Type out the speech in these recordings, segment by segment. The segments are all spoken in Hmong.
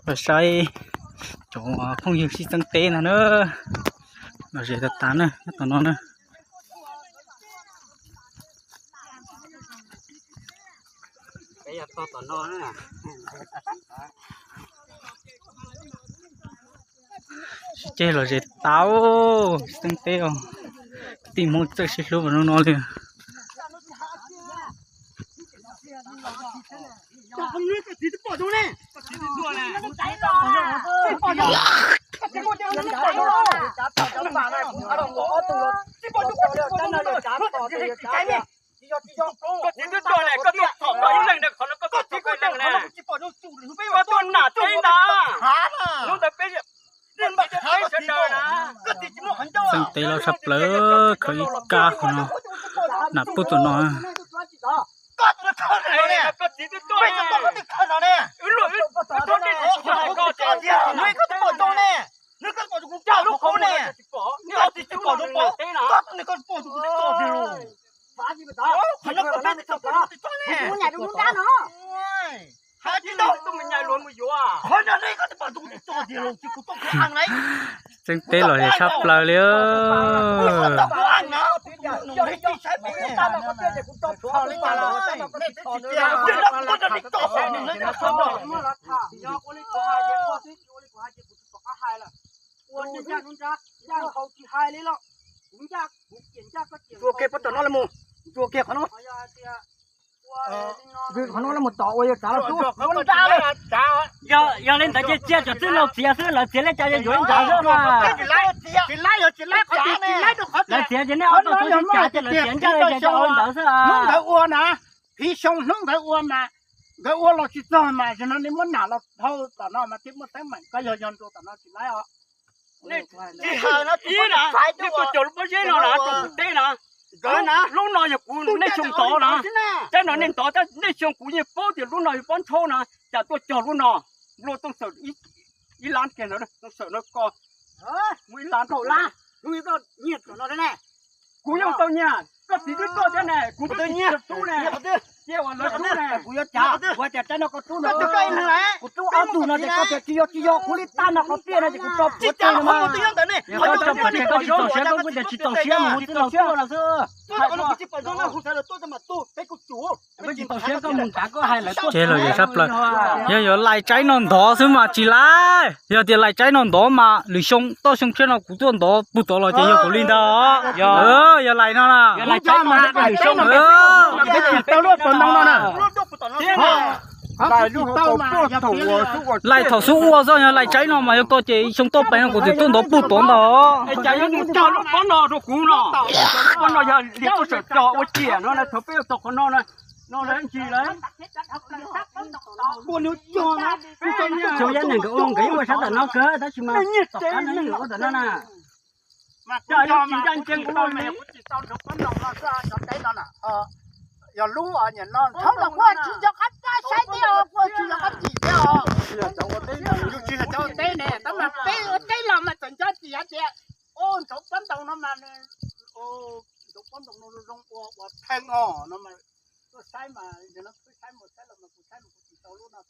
Los saib cov phooj ywg sib txeeb teb ntag na. Lom zem tas tas na nyob tom no na. Sib ceg lom zem tas, sib txeeb teb os. Kwv tij Hmoob txawj sib hlub npaum no li. Koj txiv twb tuag ne, koj tuaj txhom koj ib leeg na, qhov no koj tuaj txhom koj ib leeg ne. Koj tuaj nam teb ntag. Hnub ntawd peb, peb sawv daws na. Txeeb teb loj tshaj plaws, khaws ib kab qhov no, nam pub tom no. Koj txiv twb tuag ne. Wb luaj wb thaub dej tsis txog koj tias, koj txiv twb tuag ne. Lub qhov muag tsis pom, koj txiv twb tuag ne. Txeeb teb lom zem tshaj plaws li. Ua kiag pab tom no los mus, ua kiag qhov no. Qhov no los mus tom ua yog tsav los tub. Yog li ntawd ces cia cov txwj laug txiav xwb, lawv txiav li cas yuav yuav ib nrad xwb mas. Tsis laib, yog tsis laib qhov twg tsis laib rau qhov, lawv txiav ces nej ob tug txhob sib cav ces lawv txiav ncaj li cas ua li ntawd xwb. Hnub ntawd ua na, phim xyoo hnub ntawd ua mas, nkawd ua los tsis txog mas, zaum no nej muab nam los dhau tom no mas thiaj muaj teeb meem, koj yog yog nrau tom no tsis laib os. Nej tuaj cog lub pob zeb no na rau kuv teb na. Lub no yog kuv, nej xyoo ntov na, teb no nej ntov, nej xyoo kuv yeej paub tias lub no yog pob ntshaub na, cas tuaj cog lub no. Npluaj tooj xawm ib lab kiag ntawd, tooj xawm no ko, muaj ib lab kaum lab. Kuv yeej tau nyiag, koj txiv twb tuaj thiab ne, kuv twb nyiag tub ne, cia uas lawv tub ne. Kuv yuav cas, kuv tias tsaib no koj tub no, kuv tub ob tug no ces koj tias tsis yog tsis yog, kuv li tag no qhov tiaj no ces kuv tso puav teg no mas. Koj tso puav teg koj tsis txaus siab, koj kuj tias tsis txaus siab mus hu txwj laug tuaj no xwb. Koj tsis txaus siab koj mus nrad koj hais lawv tuaj. Ces lom zem tshaj plaws, yog yuav laim tsaib no ntov xwb mas tsis laib, yog tias laim tsaib no ntov mas lwm xyoo toj xyoo tshiab no kuv tuaj ntov puag tod los ces yog kuv li ntag. Yog laim no na. Laim thaum xub ua xwb, yog laim tsaib no mas yog koj ces xyoo toj pees no kuv twb tuaj ntov puag tod ntag. Cas yuav mus cog lub pob no rau kuv no? Pob no yog li tuaj sawm cog ua ciam no na, thaum peb ua tau qhov no na, no lawv ntsis lawv. Xyoo yab neeg nkawd ua nkawd yeej ua sab tom no kawg tab sis mas tom qab no yeej ua tom no na. Yog tsis ncaj ncees kuv no mas kuv tsis tau nrog pob no no xwb, cov teb no na. Yog lub niam no thaum los kuj tsis nco qab pab saib thiab os, kuj tsis nco qab chim thiab os. Yus tsis yog cov teb ne, tab mas peb ua teb los mas txawm nco tsis hais tias, o, ntxhov pob ntoo no mas, ntxhov pob ntoo no zoo ua ua theej os no mas, tuaj saib mas, saib mas saib los mas kuv saib mas kuv tsis tau lub no.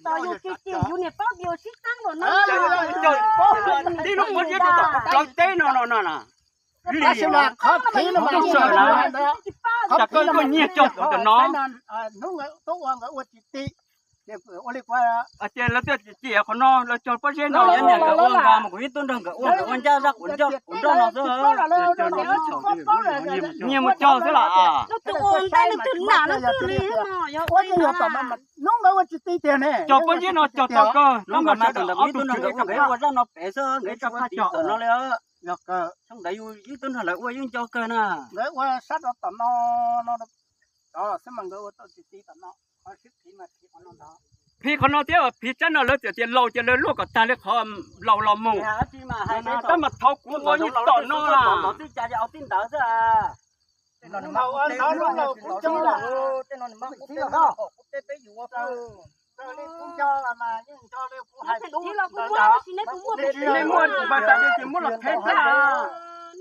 Tos yus tsis chim yus niam paub tias yus sib txeeb npaum no. Tib lub pob zeb rau tom kuv plawv teb no no no na. Li qhov phiv no mas, qhov phiv no mas, koj nyiag cog kuv ntawm no. Hnub nkawd tuaj ua nkawd ua tsis ti. Ces lawv thiaj tsis cem qhov no, lawv cog pob zeb no. Yog niam nkawd ua nqa mas kuv yeej tuaj nrog nkawd ua, nkawd ua ncaj zaj kuv nrog no xwb. Nyiag mus cog xwb los. Lub twg ua ntej lub twg nam lub twg li no, yog ua li no. Hnub nkawd ua tsis ti tiag ne. Cog pob zeb no cog tau kawg, hnub nkawd sawv daws ob tug tswv nkawd ua zaj no pem xwb, nkawd tsis ua tim tom no li. Yog kawg, xyoo ntawd yus yeej tuaj nrog lawv ua yeej nco kawg na. Nkawd ua sab rau tom no, no, xwb mas nkawd ua tau tsis ti tom no. Phiv qhov no thiab, phiv tsab no lawv txawm tias laus ces lawv luaj kom tag li qhov laus los mus. Tab mas thaum kuv ua yeej tom no. Nej muaj npaj tas li ces muab los qheb xwb.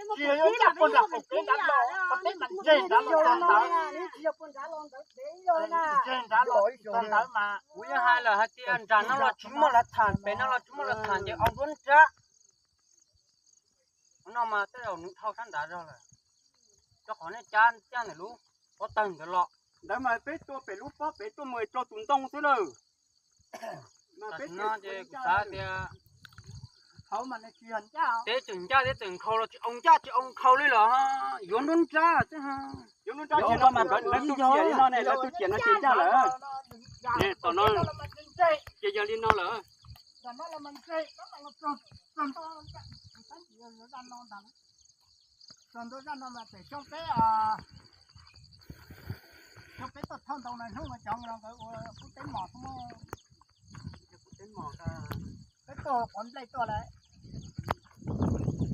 Tsis yog yuav ncaj puag nram qaum teb nrad los, qaum teb mas ntseg nrad los txog ntawd. Ntseg nrad los txog ntawd mas kuv yeej hais lawm hais tias nram no los tsis muaj lawv tham, pem no los tsis muaj lawv tham ces ua nruab nrab. Ua no mas tej zaum nws dhau sab nrad zog lawm. Rau qhov nej cab caj ntawm lub pob tawg ntawd los. Ntawd mas peb tua pem lub pob pem tuaj mus rau tus ntoo xwb lawm. Tam sim no ces kuv xav tias teb tseem ncaj thiab tseem nkhaus los tsis au ncaj tsis au nkhaus li los yuav nruab nrab xwb. Yuav nruab nrab ces no mas nkawd tus ciam li no ne, lawv tus ciam no ces ncaj lawm. Tom no ces yog li no lawm. Txog ntua zaj no mas pem xyoo peb, xyoo peb tuaj thauj ntau na hnub no cov no nkawd ua qub teb mos, qub teb mos, peb tuaj quav nplej tuaj lawm.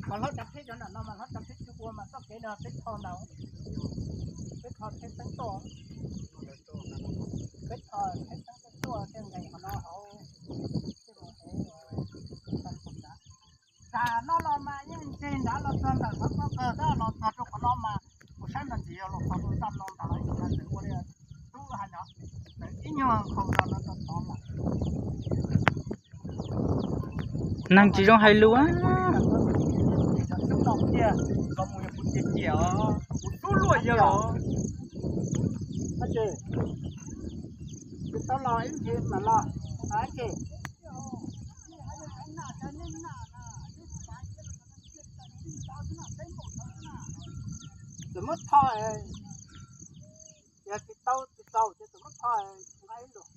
Mas hlob cov pheb cov nram no mas hlob cov pheb tsis ua mas txoj kev no peb tho ntau, peb tho theb teeb tuaj, peb tho theb teeb tuaj tej nqes qhov no hauv. Tam no los mas yeej ntseg nrad los txog ntawm qhov ko kawg, tab los txog rau qhov no mas kuv saib ntawd ntxiv yog los txog rau zaj no ntawd los ib tug mas txawm ua li tub hais no, txawm ib nyuag nkhaus no no txog tod lawm. Neeg tsis zoo hais lus. Tsis tau los ib ntsis mam los. Txawm muab tho, yog tsis tau tsis txaus ces txawm muab tho nqa ib lus.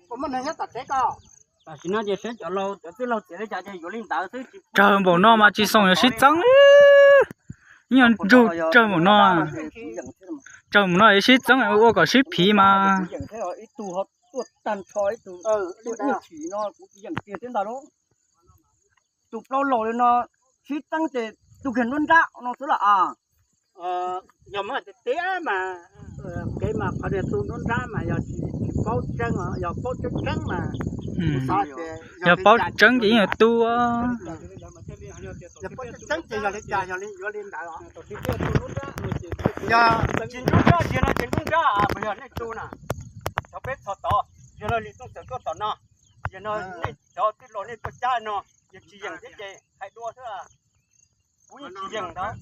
Puas muaj neeg nyob tom tsev ko? Tam sim no ces saib cov laus cov txwj laug txiav li cas ces yuav li ntawd xwb. Tsawg npaum no mas tsis xoo yuav sib txeeb. Ib nyuag ntsug tsawg npaum no, tsawg npaum no yuav sib txeeb ua kom sib phiv mas. Ib tug ho tuaj tag nrho ib tug tuaj nyuag chim no kuv yeem kiag thiab ntag lauj. Tus plaub laus li no sib txeeb ces tus kiag nruab nrab no xwb las as. Yog mas tiag tiag mas kev mas qhov niag tu nruab nrab mas yog tsis paub tseeb, yog paub tseeb tseeb mas, yog paub tseeb ces yeej yuav tu. Yog paub tseeb ces yog li cas yog li yuav li ntawd os. Yog tsis nruab nrab, yog no ces nruab nrab puas yog nej tu na? Cov peb txhos tod, yog no Lis Tooj txawm tuaj tom no, yog no nej cov tij laus nej tuaj cab no, yog tsis yeem thiab ces hais dua xwb. Kuv yeej tsis yeem ntawd.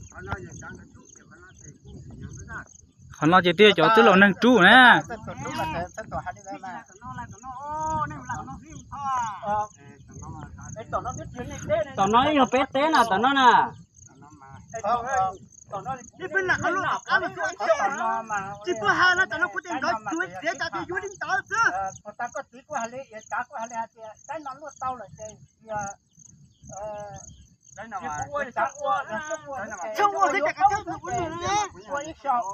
Qhov no ces twb yog cov twb laus neeg rub na. Tom no yog peb teb na, tom no na. Tsis puas hais no, tam no kuv tias nkawd tsuav txiav cas tias yuav li ntawd xwb. Txhob ua xwb, cas koj txhob ua, ua ib xyoos.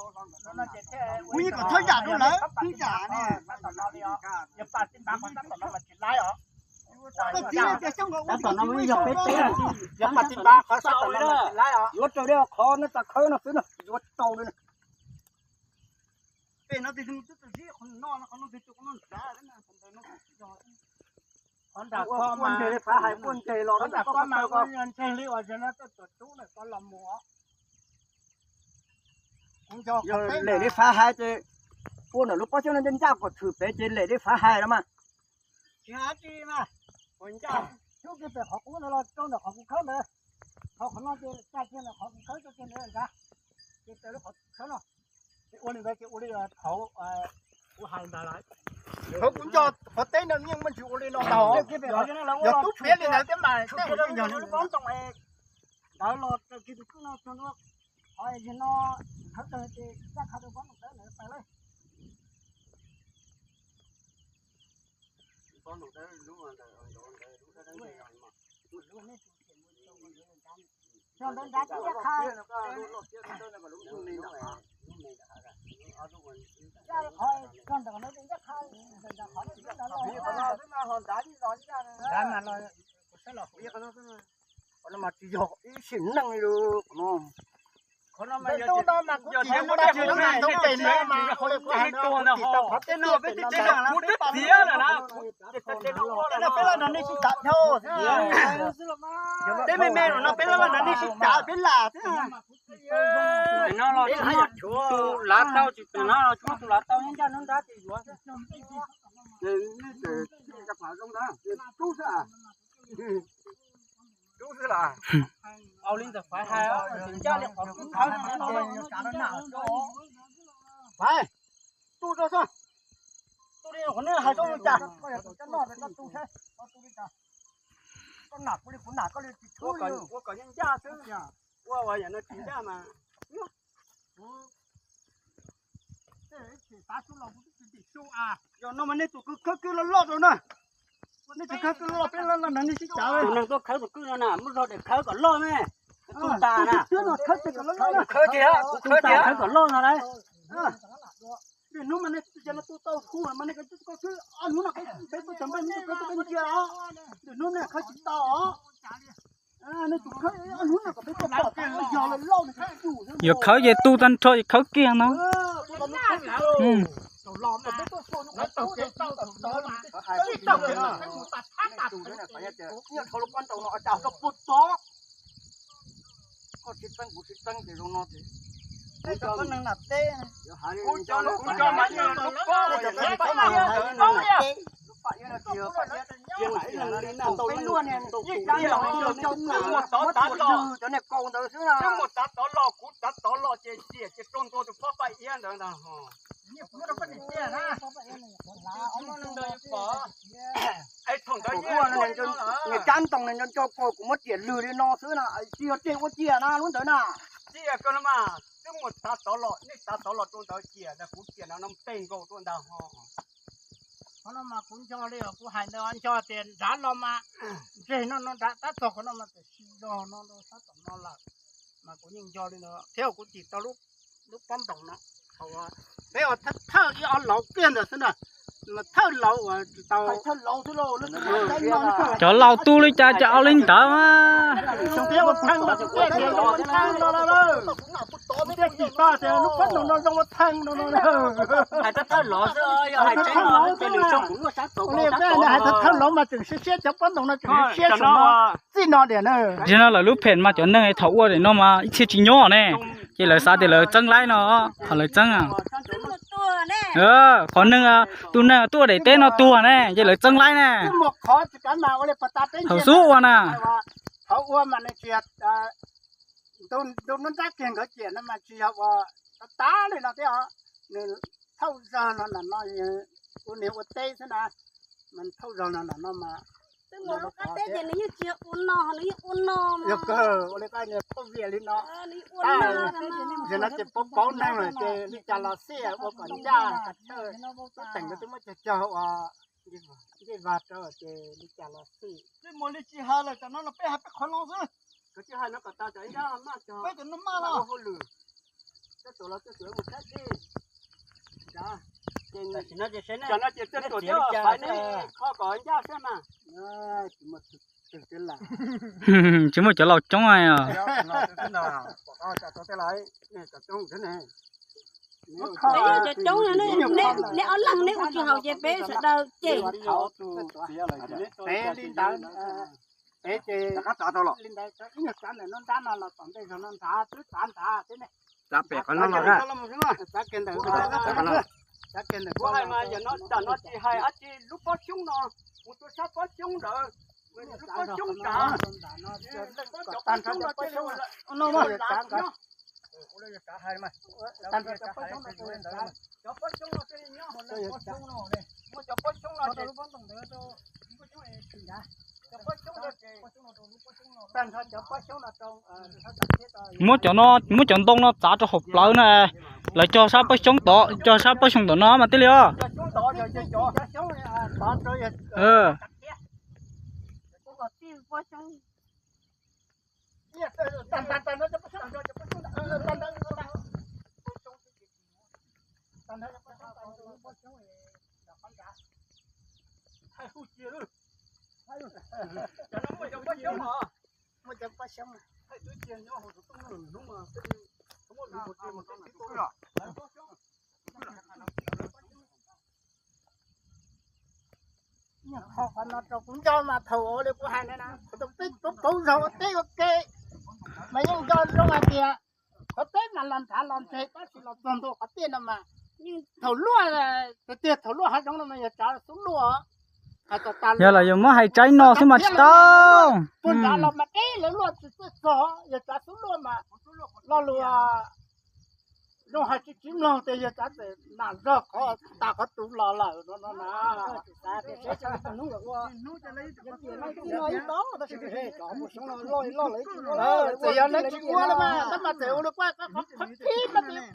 Kuv yeej kom txhob yam rau lawv, txhob yam ne. Yog pas tib npav qhov sab tom no mas tsis laib os. Tab tom no yog peb teb, yog pas tib npav qhov sab tom no mas tsis laib os. Yuav raws li qhov no tas khawb no xwb no, yuav rau li. Pem no twb twb twb qhov no, qhov no twb twb qhov no nrad. Qhov nram ko mas ntseg li fav hais, kuj ntseg los nram ko mas ntseg li uas yog no tuaj tuam tub na ko los mus. Yog lem li fav hais ces ua ntawm lub pob xyoob no ncaj ncaj kom tshwm pem ces lem li fav hais los mas. Tsis hais tsis mas, ncaj xyoob kiag pem qhov qub no los rau ntawm qhov kuv khawb ntawd. Qhov qhov no ces caj kiag ntawm qhov kuv khawb coj kiag ntawd nrad. Ces raws li qhov kuv khawb no, ces ua li ntawd ces ua li thaum kuv hais ntawd lawm. Thaum kuv nco qhov teb no yeej muaj ntsis ua li no ntag. Yog tub piav li ntawd thiab mas tej yog li ntawd los raws kiag tus kwj no txog ntua qhov yog no, khawb tawg ces caj qhov rau pob ntoos dawb ntawd pais lawm. Txog ntawd nrad tib yaj qha. Txog ntawd nrad tib yaj qha, ntawm qhov no tib yaj qha. Qhov no mas tsis yog ib sim neej li qhov no. Qhov no mas yog kuv twb txiav lawm na, kuv twb txiav Peb los no nej sib cav dhau xwb. Peb me me los no peb los no nej sib cav peb lam xwb. No los tshuav tus lav tau, tsis pem no los tshuav tus lav tau, nyob ncaj hnub nrab ces yuav. Au li ntawd Faiv hais, ncaj li qhov kuv khawb no. Faiv, tu rau xwb. Tu li qhov nej hais rau li cas? Koj nam kuv li kuv nam koj li tsis tshua li. Ua kom ncaj xwb. Ua ua yam no tsis ncaj mas. Yog no mas nej tus kwj khawb kwj loj loj rau na. Nej tus khawb kwj loj loj peb los no nej sib cav. Tus neeg tuaj khawb tus kwj no na muab zog des khawb kom loj me. Tus tas na. Khawb tias, khawb tias, khawb kom loj no lauj. Hnub mas nej tus no tu tau hu mas nej koj khawb ob hnub no peb tuaj tag npaj nej khawb tau peb ntsia os. Hnub nej khawb tsis tau os. Yuav khawb ces tu tag nrho ces khawb kiag no. Twb mus tav tod los, kuv tav tod los ces ciam ces rau ntua tus poj paj iab ntawd ntag. Nws cab ntoo nws nco nco kuv, kuv muab riam lwg li no xwb na, tsis yog riam ua ciam na lub ntawd na. Ciam kawg no mas twb mus tav tod los, nej tav tod los rau ntawd ciam ntag, kuv ciam no no pes nkaus rau ntag ho. Qhov no mas kuv nco li kuv hais ntawd nco tias nrad los mas ntseg no no nrad tab txog qhov no mas tiam sis zog no rau sab tom no lawm. Mas kuv yeej nco li ntawd thiab kuv cim tau lub pob ntoos no. Peb ua thawj ib ob laus kiag ntawd xwb na, thawj laus uas tsis tau. Cov laus tu li cas ces ua li ntawd mas. Hais thawj laus xwb, yog hais tseeb no ces lwm xyoo kuv luaj sab tod, hais thawj laus mas tseem siab siab cov pob ntoos no tseem siab no. Txij no tias na, tsis no lawv lub phem mas cov neeg thaum ua tiam no mas ib txhia tsis nyob ne, ces lawv xav tias lawv txeeb laib no, qhov lawv txeeb. Qhov neeg, tus neeg tuaj daim teb no tuag ne, ces lawv txeeb laib ne. Thaum xub ua na. Thaum ua mas nws tsis, ntu nruab nrab kiag nkawd ciam no mas tsis yog ua tas tas li no thiab os. Nws thauj zog no ntawm no, ua niag ua teb xwb na, mas thauj zog no ntawm no mas. Twb mus lub qab teb ces nws yeej tsis yog ua no, nws yeej ua no. Yog kawg ua li koj niag phooj ywg li no. Yog no ces paub paub neeg lawm ces li cas los xij ua kom ncaj, tub teem nkawd twb muab cog cog ua ncej vag rau ces li cas los xij. Twb mus li tsis hais lawm, tam no los peb hais peb qhov no xwb. Koj tsis hais no kom tau cov ncaj maj cog peb cov no maj los ua hauj lwm. Tej tus los tej tus mus saib dej. Tam no ces tej tus thiab fais nej kho kom ncaj thiab mas. Tsis muaj cov laus coob. Peb cov coob, neb ob leeg neb ua tsis haus ces peb sawv daws cem. Peb li ntawd, peb ces li ntawd ib nyuag tsav ntawm no nrab no los tom ntej zog no nrad twb txav nrad thiab ne. Txav pem qhov no los na. Txav kiag ntawm, txav kiag ntawm. Kuv hais mas yam no tam no tsis hais dab tsi, lub pob xyoob no mus rau sab pob xyoob ntawd, lub pob xyoob nrad. Tag nrho cov pob xyoob no, cov pob xyoob no, muab cov pob xyoob no, tag nrho cov pob xyoob no rau, muab cov no, muab cov ntoo no txav rau hauv plawv na. Lawv cog sab pob xyoob tod, cog sab pob xyoob tom no mas thiaj li os. Qhov no rau kuv nco mas thaum ub li kuv hais na, peb paub zog ua teb ua ke mas yeej nco zoo hais tias qhov teb mas los nrad los ntseg tab sis los txog ntua qhov tiaj no mas yeej thaum luaj, tiag tiag thaum luaj hav zoov no mas yog tsav xub luaj. Yog los yus muab hais tsaib no xwb mas tsis tau. Puag nrad los mas deb lawv luaj tsis txawj txog, yog tsav xub luaj mas lo lus zoo hais tsis tsis mloog tias yog tsav txawm nam zog qhov tas qhov tus los lawm no no na. Txawm yog lawv tsis ua los mas tab mas txawm ua li kuj qhib mas txawm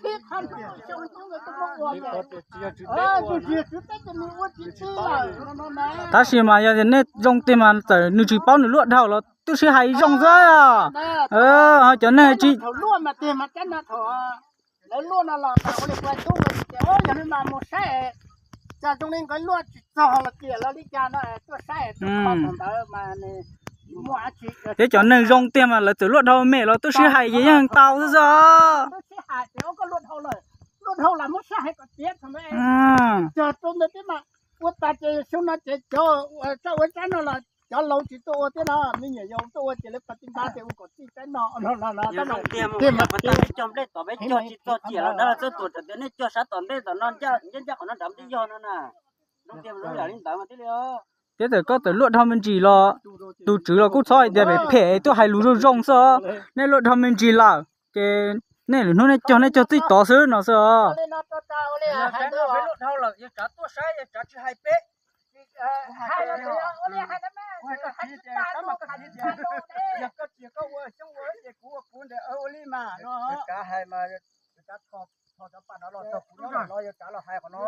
qhib qhov xyoo hnub ntawd tuaj muab ua. Tus tsis yog tswv teb ces nws ua tsis txij lawm no no na. Tab sis mas yog tias nej zoo tiag mas txawm nws tsis paub nws luaj dhau los twb sib hais zoo xwb. Ho cov neeg tsis thaum luaj mas tiag mas tsaib no thaum lawv luaj no los mas ua li kuv tub tias yog li mas mus saib, cas zoo li nkawd luaj tsis txog los tias lawv li cas no tuaj saib tuaj kho thaum ntawd mas nws muaj dab tsi. Thiab cov neeg zoo tiag mas lawv txawm luaj dhau me los twb sib hais ces yeej tau xwb xwb. Twb sib hais tias koj luaj dhau lawm, luaj dhau los muab sib hais kom tiav thaum ntawd. Cog rau ntawd thiab mas ua tas ces xyoo no ces cov ua tsab ua tsab no los cov laus tsis tuaj ua thiab no, me nyuam yaus tuaj ua ces lawv pas tij npab tias ua kom txij tsaib no no no. Tiag mas tiag, cog nplej tom peb cog tsis txog ciam los dab los txawj tuam tam tias nej cog sab tom ntej tom no ncaj ncaj qhov no nrad twb yog no na. Zoo tiag mas zoo yam li ntawd mas thiaj li os. Thiab txawm koj txawm luaj dhau me ntsis los tus tswv los kuj txhob hais tias phem phem tuaj hais lus zoo zoo xwb os. Nej luaj dhau me ntsis lawm ces nej lwm hnub nej cog nej cog txij tod xwb no xwb os. Luaj dhau lawm yog tsav tuaj saib yog tsav tsis hais peb. Yog koj tsis yog koj ua xyoob ua ces kuv ua kuv ntawd ua li mas no. Kav hais mas cov pas no los txog kuv nyob no yog kav los hais qhov no.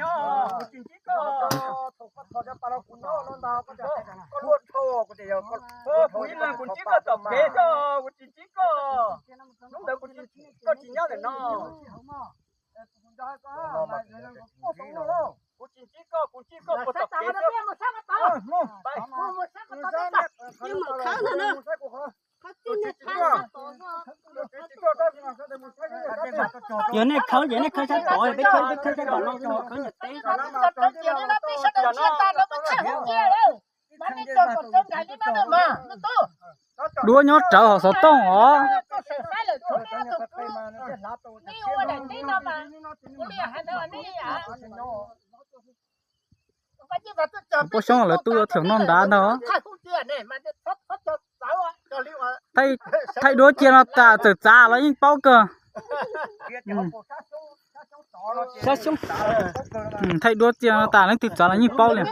Nyob kuv tsis ntsib koj, thaum koj txog cov pas no kuv nyob no ntag, koj luaj dhau kuv tias yog kuv ib leeg kuv ntsib koj tom kev xwb, kuv tsis ntsib koj. Hnub ntawd kuv tsis, koj tsis nyob ntawm no. Kuv tsis ntsib koj, kuv ntsib koj puag tom kev xwb. Yog nej khawb ces nej khawb sab tod, peb khawb peb khawb sab tom no, khawb nyias teb. Duab nyob rawv hauv xov tooj os. Puab xyoob lawv tub yuav theem noj nrad ntag. Thaij duab cia no tas txawm txav los yeej paub kawg. Thaij duab cia no tas leej twg txav los yeej paub li.